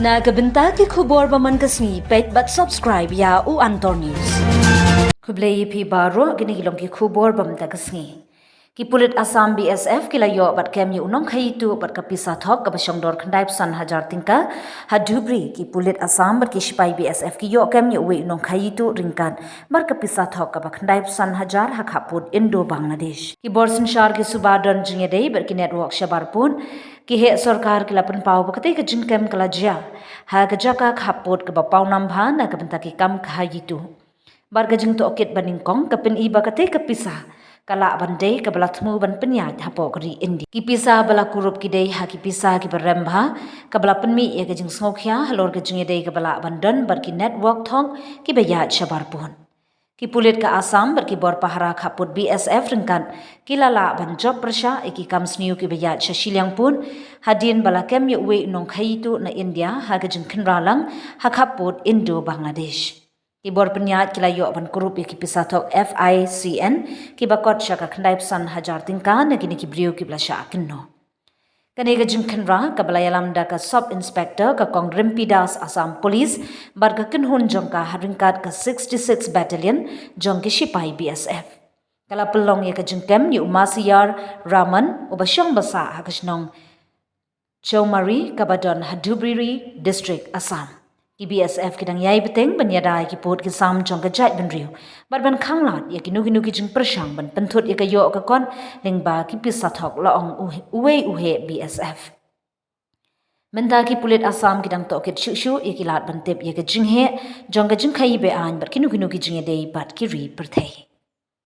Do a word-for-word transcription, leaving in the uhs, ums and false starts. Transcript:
Na ka bynta ki khubor ba man ka sngi, peit bad subscribe ïa U Antor News. Khublei ïa phi baroh, kine ki long ki khubor ba man ka sngi. Ki pulit Assam B S F ki la ïoh bad kem ïa u nongkhaïi tuh bad ka pisa thok kaba shongdor khyndai phew san hajar tyngka ha Dhubri. Ki pulit Assam bad ki shipai B S F ki ïoh kem ïa uwei u nongkhaïi tuh ryngkat bad ka pisa thok kaba khyndai phew san hajar ha khappud Indo-Bangladesh. Ki bor synshar ki suba don jingïadei bad ki network shabar pud. Ki heh sorkar ki la pynpaw ba katei ka jingkem ka la jia ha ka jaka khappud kaba pawnam bha na ka bynta ki kam khaïi tuh. Bad ka jingtohkit banyngkong ka pyni ba katei ka pisa ka lah ban dei kaba la thmu ban pynïaid hapoh ka ri India. Ki pisa ba la kurup ki dei ha ki pisa kiba rem bha, kaba la pynmih ïa ka jingsngewkhia halor ka jingïadei kaba lah ban don bad ki network thok kiba ïaid shabar pud. Ki pulit ka Assam bad ki bor pahara khappud B S F ryngkat ki la lah ban jop pyrshah ïa ki kam sniew kiba ïaid sha shiliang pud, hadien ba la kem ïa uwei u nongkhaïi tuh na India ha ka jingkhynra lang ha khappud Indo-Bangladesh. Ki bor pynïaid ki la ïoh ban kurup ïa ki pisa thok F I C N kiba kot sha ka khyndai phew san hajar tyngka na kine ki briew kiba la shah kynnoh. Kane ka jingkhynra kaba la ïalam da ka Sub Inspector ka Kong Rimpi Das, Assam Police, bad ka kynhun jong ka ha ryngkat ka sixty-six Battalion jong ki shipai B S F. Ka la pynlong ïa ka jingkem ïa u Masiyar Rahman, uba shong ba sah ha ka shnong Chowmari kaba don ha Dhubri District, Assam. Ki B S F ki dang ïai bteng ban ïada ïa ki pud ki sam jong ka jaitbynriew bad ban khanglad ïa kino kino ki jingpyrshang ban pynthut ïa ka ïoh ka kot lyngba ki pisa thok, la ong u, uwei u heh B S F. Mynta ki pulit Assam ki dang tohkit shuh shuh ïa ki lad ban tip ïa ka jingheh jong ka jingkhaïi be-aiñ bad kino kino ki jingïadei bad ki ri pyrthei.